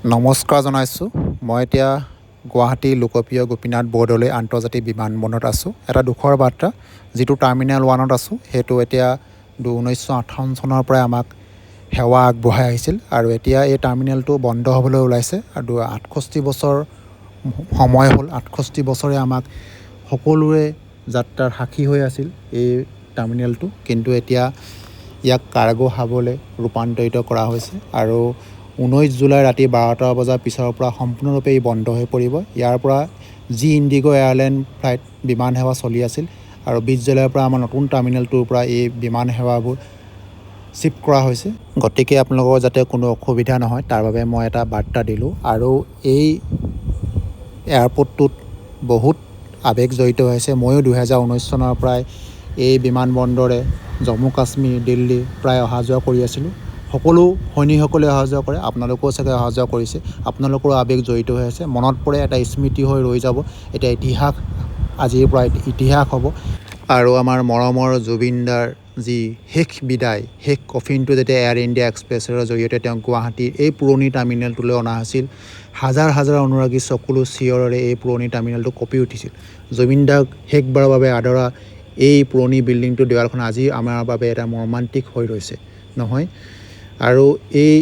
নমস্কাৰ জনাইছোঁ। মই এতিয়া গুৱাহাটী লোকপ্ৰিয় গোপীনাথ বৰদলৈ আন্তৰ্জাতিক বিমানবন্দৰত আছোঁ। এটা দুখৰ বাৰ্তা, যিটো টাৰ্মিনেল 1ত আছোঁ, সেইটো এতিয়া 1958 চনৰ পৰাই আমাক সেৱা আগবঢ়াই আহিছিল আৰু এতিয়া এই টাৰ্মিনেলটো বন্ধ হ'বলৈ ওলাইছে। আৰু 68 বছৰ সময় হ'ল, 68 বছৰে আমাক সকলোৰে যাত্ৰাৰ সাক্ষী হৈ আছিল এই টাৰ্মিনেলটো। কিন্তু এতিয়া ইয়াক কাৰ্গো হাবলৈ ৰূপান্তৰিত কৰা হৈছে আৰু 19 জুলাই ৰাতি 12টা বজাৰ পিছৰ পৰা সম্পূৰ্ণৰূপে ই বন্ধ হৈ পৰিব। ইয়াৰ পৰা যি ইণ্ডিগ' এয়াৰলাইন ফ্লাইট বিমান সেৱা চলি আছিল আৰু 20 জুলাইৰ পৰা আমাৰ নতুন টাৰ্মিনেলটোৰ পৰা এই বিমান সেৱাবোৰ শ্বিফ্ট কৰা হৈছে। গতিকে আপোনালোকৰ যাতে কোনো অসুবিধা নহয়, তাৰ বাবে মই এটা বাৰ্তা দিলোঁ। আৰু এই এয়াৰপৰ্টটোত বহুত আৱেগ জড়িত হৈছে। ময়ো 2019 চনৰ পৰাই এই বিমানবন্দৰে জম্মু কাশ্মীৰ, দিল্লী প্ৰায় অহা যোৱা কৰি আছিলোঁ। সকলো সৈনিকসকলে অহা যোৱা কৰে, আপোনালোকেও চাগে অহা যোৱা কৰিছে। আপোনালোকৰো আৱেগ জড়িত হৈ আছে, মনত পৰে, এটা স্মৃতি হৈ ৰৈ যাব। এতিয়া ইতিহাস, আজিৰ পৰা ইতিহাস হ'ব। আৰু আমাৰ মৰমৰ জুবিনদাৰ যি শেষ বিদায়, শেষ কফিনটো যেতিয়া এয়াৰ ইণ্ডিয়া এক্সপ্ৰেছৰ জৰিয়তে তেওঁক গুৱাহাটীৰ এই পুৰণি টাৰ্মিনেলটোলৈ অনা হৈছিল, হাজাৰ হাজাৰ অনুৰাগী চকুলো চিঞৰেৰে এই পুৰণি টাৰ্মিনেলটো কঁপি উঠিছিল। জুবিন দাক শেষবাৰৰ বাবে আদৰা এই পুৰণি বিল্ডিংটোৰ দেৱালখন আজি আমাৰ বাবে এটা মৰ্মান্তিক হৈ ৰৈছে নহয়। আৰু এই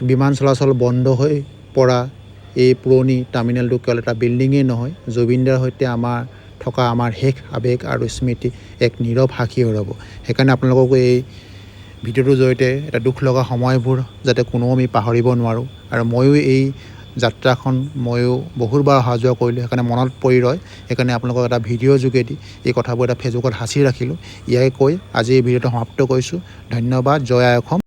বিমান চলাচল বন্ধ হৈ পৰা এই পুৰণি টাৰ্মিনেলটো কেৱল এটা বিল্ডিঙেই নহয়, জুবিনদাৰ সৈতে আমাৰ থকা আমাৰ শেষ আৱেগ আৰু স্মৃতি এক নীৰৱ সাক্ষী হৈ ৰ'ব। সেইকাৰণে আপোনালোককো এই ভিডিঅ'টোৰ জৰিয়তে এটা দুখ লগা সময়বোৰ যাতে কোনো আমি পাহৰিব নোৱাৰোঁ। আৰু ময়ো এই যাত্ৰাখন ময়ো বহুতবাৰ অহা যোৱা কৰিলোঁ, সেইকাৰণে মনত পৰি ৰয়। সেইকাৰণে আপোনালোকক এটা ভিডিঅ'ৰ যোগেদি এই কথাবোৰ এটা ফেচবুকত সাঁচি ৰাখিলোঁ। ইয়াকে কৈ আজি এই ভিডিঅ'টো সমাপ্ত কৰিছোঁ। ধন্যবাদ। জয় আই অসম।